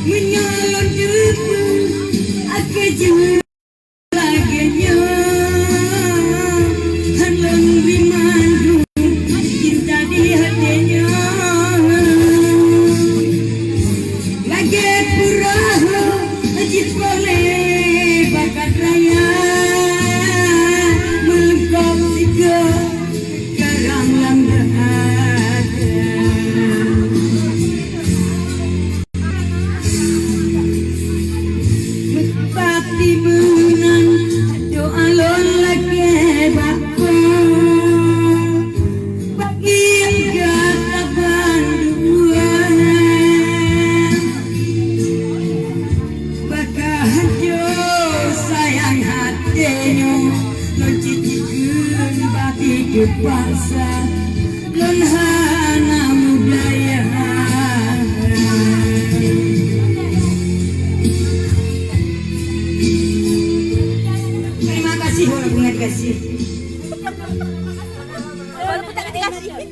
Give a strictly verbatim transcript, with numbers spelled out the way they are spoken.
Meunyoe lôn teupeu akai jeuet lagée nyoe, han lôn bri mandum cinta di até nyoe. Lagée peurahô jipoleh bakat raya, meulengkop sigoe karang lam dada. Meupati meunan doa lôn lakée bak Po, bagi gata bandua. Baka hanco sayang até nyoe, lôn cit jikheun bak idup paksa, lôn hana meudaya. Terima kasih walaupun tak dikasih.